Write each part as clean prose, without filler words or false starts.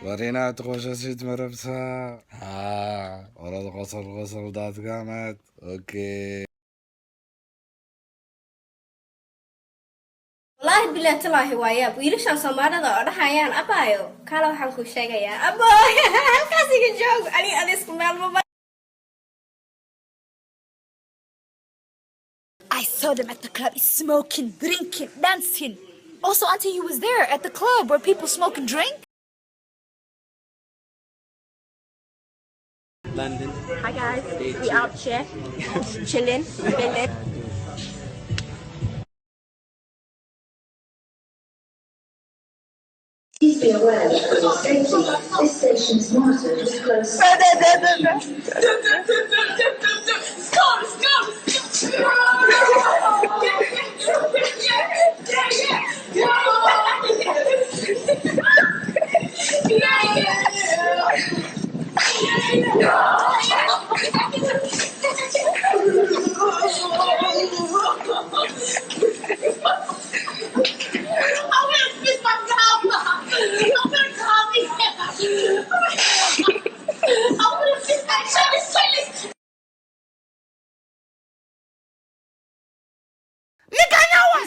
War inaad qosasid ma rabtaa? Haa, orod qosol, qosol daadgaameed. Okay. Wallaahi bilaa talaahi, waa yaab wiilashan Soomaalida oo dhahayaan abaayo kaala. Waxaan kuu sheegayaa abaayo, halkaas iga joog, ani adisku meel maba. I saw them at the club smoking, drinking, dancing. Also, auntie, you was there at the club where people smoke and drink. London. Hi guys, we out here, chilling, feeling. Please be aware that for your safety, this station is monitored with close.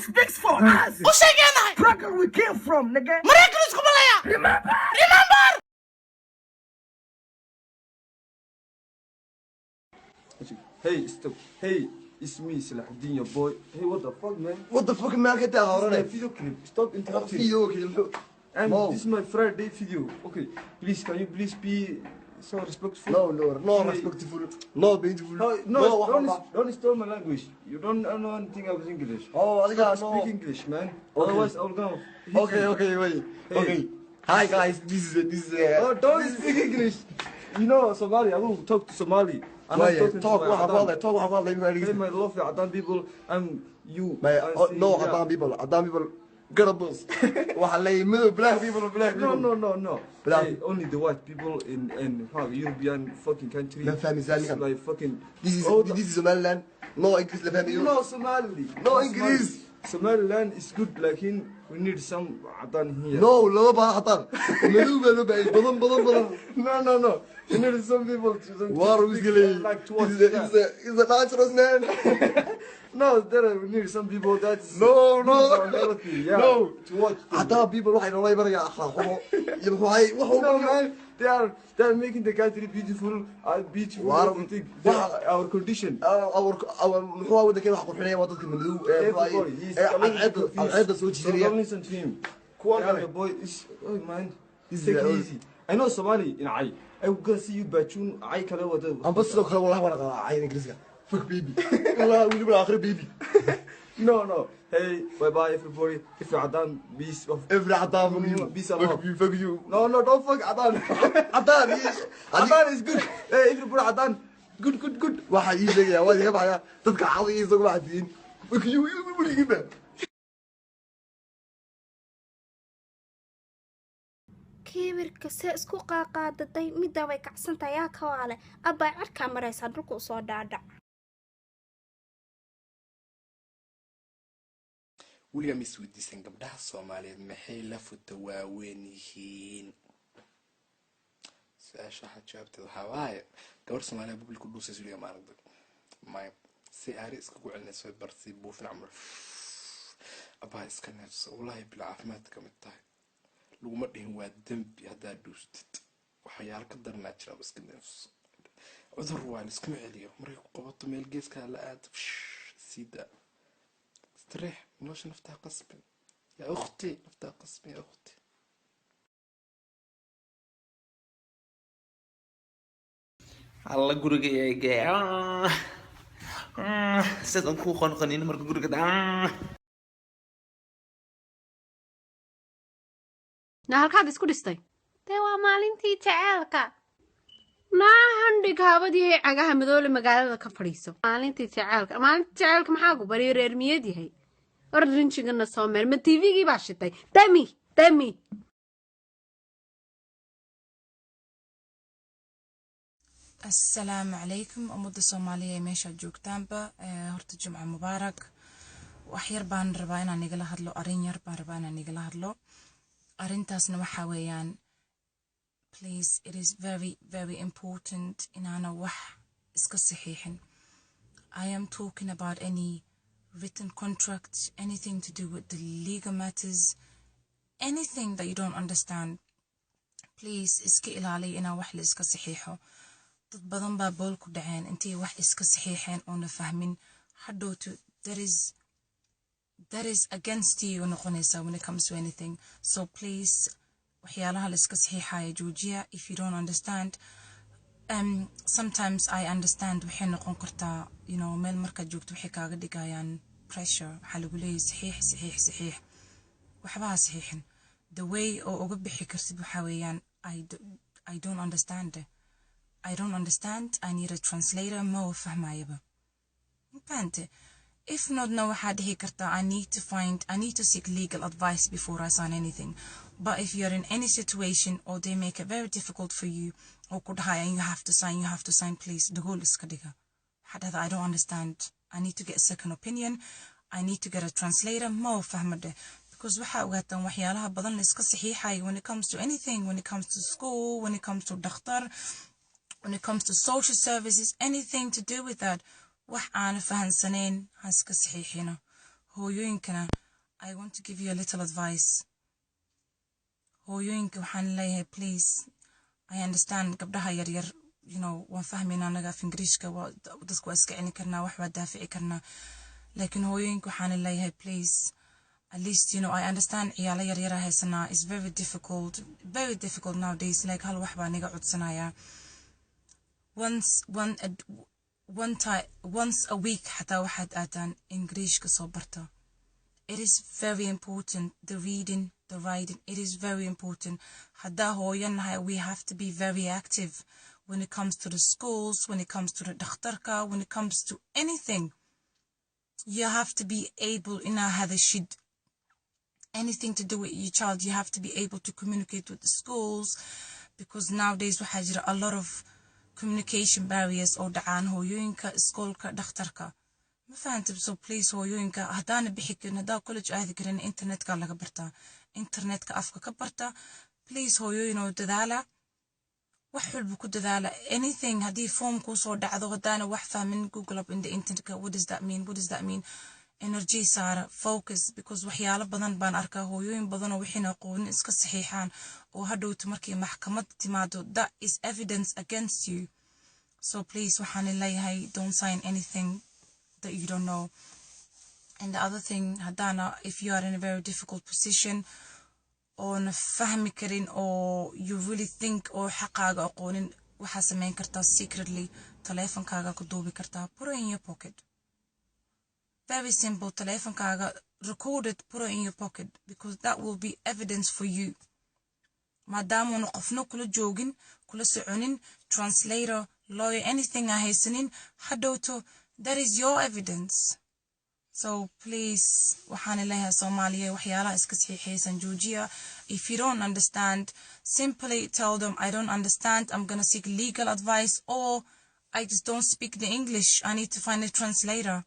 Speaks for us. U sheegeenahay. Struggle we came from, nigga. Maraykan isku malaya. Remember? Remember. Hey, stop. Hey, it's me, Salahuddin, your boy. Hey, what the fuck, man? What the fuck, man? Ka taa This is my horane. video clip. Stop interrupting. Video clip. And No. this is my Friday video. Okay, please, can you please be so respectful? No, Hey. respectful. No beautiful. No, no, No, don't, wax don't steal my language. You don't know anything about English. Oh, adiga Stop no. speak English, man. Okay. Otherwise, I'll go. Hit you. Okay, wait. Hey. Okay. Hi guys, this is Oh, don't speak English. You know, Somali. I will talk to Somali. I'm not Wait, talking talk to my waxa ku Adan. hadlay, talk waxa ku hadlay. Hey, my lovely Adan people. I'm you. My I oh, say, no yeah. Adan people, Adan people garabos. Waxa leeyahay madow, black people, black No, people. no, no, no. Black. Hey, only the white people in how European fucking country. Ma fahmi It's like fucking. This is Oh, this is Somaliland. No English la fahmayo. No Somali. No English. Somaliland is good, like in we need some Adan here. No, lama baahan xataa. Madow baa loo baahan badan badan badan. No, no, no. We need some people to War speak whisky. like to us. Is a is a is a dangerous man. No, there we need some people that's No, no. healthy, yeah. No. To watch them. Haddaba people waxay noola imanayaan akhlaaq xumo iyo muxuu ahay wax No walba. man, they are making the country beautiful, beautiful. Everything. Our condition. Our muxuu ahaa waddankeena wax qurxinaya waa dadka madow ee muxuu ahay Everybody, he's ee a little bit cadceedda confused. cadceedda soo So jiidanaya. don't listen to him. Kuwan Yeah, kale. the boy is, oh man, This is take the it easy. I know Somali in I. I will go see you bachun. I kale wada. Amba sidoo kale wallahi waan aqaanaa cayda Ingiriiska. Fuck baby. Wallahi weliba akhri baby. No, no. Hey, bye bye everybody. If you Adan, peace of Every Adan, fuck you. Peace and Fuck love. you, fuck you. No, no, don't fuck Adan. Adan Adan is good. Hey, everybody, Adan. Good, good, good. Waxaa ii sheegaya waa iga baxaya dadka caqliga isagu waxaa tihiin. Fuck you weligiiba. Kibirka see isku qaaqaadaday, middaa way kacsantahay, yaa kawaale abbaa cirkaa maraysaa, dhulka usoo dhaadhac. Weligaa ma isweydiisan gabdhaha Soomaaliyeed maxay la futa waaweyn yihiin? Su-aasha waxaa jawaabteed waxaa waaye gabar Soomaaliya public ku dhuusaysa weligaa ma aragtay? Maya. Si aari iskagu celinayso barsi buufin camal abaa iska neefso. Wallahi bil caafimaad ka mid tahay, laguma dhihin waa dembi haddaad dhuustid. Waxyaalo ka daranaa jira. Iska neefso, cudur waa laiskuma celiyo. Markay ku qabato meel geeskaa la aado, siida istariix. Nolosha naftaa qasbin yaa ukhti, naftaa qasbin yaa ukhti. Alla guriga eege sidan kuu qonqonin marka guriga. Na halkaad isku dhistay dee waa maalintii jaceelka. Naa handhig haabadii cagaha madoole magaalada ka fadhiiso. Maalintii jaceelka, maalintii jaceelka, maxaa ku bariyo reer miyad yahay? Orad rinjigana soo meer. Ma TV-gii baa shitay? Dami dami. Asalaamu calaykum ummadda Soomaaliya ee meeshaad joogtaanba. Horta jumca mubaarak. Wax yar baan rabaa inaan igala hadlo, arrin yar baan rabaa inaan igala hadlo. Arrintaasna waxaa weeyaan Please, it is very, very important inaana wax iska saxiixin. I am talking about any written contract, anything to do with the legal matters, anything that you don't understand. Please iska ilaaliya inaa wax la iska saxiixo. Dad badan baa bool ku dhaceen intay wax iska saxiixeen oona fahmin. Hadhowto that is against you noqonaysa when it comes to anything. So please, waxyaalaha la iska saxiixaya joojiya if you don't understand. Sometimes I understand, waxay noqon kartaa meel markaad joogto waxay kaaga dhigayaan pressure. Waxaa lagu leeyahay saxiix, saxiix, saxiix. Waxba ha saxiixin. The way oo uga bixi kartid waxaa weeyaan, I don't understand, I don't understand, I need a translator, ma u fahmayaba. Fahante? If not na, waxaa dhihi kartaa, I need to seek legal advice before I sign anything. But if you're in any situation or they make it very difficult for you oo ku dhahayaan you have to sign, you have to sign, please dhagool iska dhiga. Waxaa dhahdaa, I don't understand, I need to get a second opinion, I need to get a translator, ma u fahmade. Because waxaa ogaataan waxyaalaha badan la iska saxiixayo when it comes to anything, when it comes to school, when it comes to dhakhtar, when it comes to social services, anything to do with that, wax aana fahansanayn ha iska saxiixina. Hooyooyinkana, I want to give you a little advice. Hooyooyinka waxaan leeyahay, please, I understand gabdhaha yaryar, waan fahmayna anaga af Ingiriishka, dadku waa iska celin karnaa, wax waa daafici karnaa. Laakiin hooyooyinka waxaan leeyahay, please, at least I understand ciyaalo yaryara haysanaa is very difficult, very difficult nowadays. Like, hal wax baa niga codsanayaa: once one one time, once a week xataa waxaad aadaan Ingiriishka soo barta. It is very important, the reading, the writing, it is very important. Haddaa hooyo nahay, we have to be very active when it comes to the schools, when it comes to the dhakhtarka, when it comes to anything. You have to be able inaa hadashid. Anything to do with your child, you have to be able to communicate with the schools, because nowadays waxaa jira a lot of communication barriers oo dhacaan hooyooyinka, iskoolka, dhakhtarka. Ma fahantib? So please, hooyooyinka, haddaana bixi karin, haddaa college aadi karin, internetka laga bartaa, internetka afka ka barta. Please, hooyooyin oo dadaala, wax walba ku dadaala. Anything, haddii form kuu soo dhacdo, haddaana wax fahmin, Google up in the internet, what does that mean, what does that mean? Energy saara, focus, because waxyaalo badan baan arkaa, hooyooyin badan oo wixiina aqoonin iska saxiixaan oo hadhowto markii maxkamad timaado, that is evidence against you. So please, waxaan leeyahay, don't sign anything that you don't know. And the other thing, haddaana, if you are in a very difficult position oona fahmi karin oo you really think oo xaqaaga aqoonin, waxaa samayn kartaa secretly taleefonkaaga ku duubi kartaa. Put it in your pocket. Very simple. Taleefonkaaga record it, put it in your pocket, because that will be evidence for you, maadaamuna qofna kula joogin, kula soconin, translator, lawyer, anything a haysanin. Hadhowto that is your evidence. So please, waxaan leeyahay Soomaaliya, waxyaalaha iska saxiixaysan joojiya. If you don't understand, simply tell them, I don't understand, I'm gonna seek legal advice, or I just don't speak the English, I need to find a translator.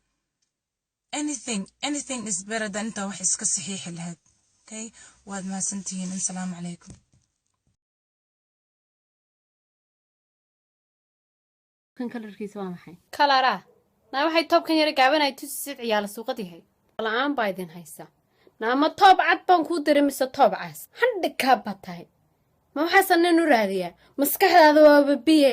Anything, anything is better than inta wax iska saxiixi lahayd. Okay, waad mahadsantihiin. Assalaamu calaykum. Kan kalarkiisa waa maxay? Kalaraa naa waxay toobkan yara gaaban ay tusisid ciyaala suuqad yahay la-aan baa idin haysa. Naa ma toob cad baan kuu diray mise toob cas? Handhikaab baad tahay. Ma waxaasan nin u raadiyaa? Maskaxdaada waaba biye.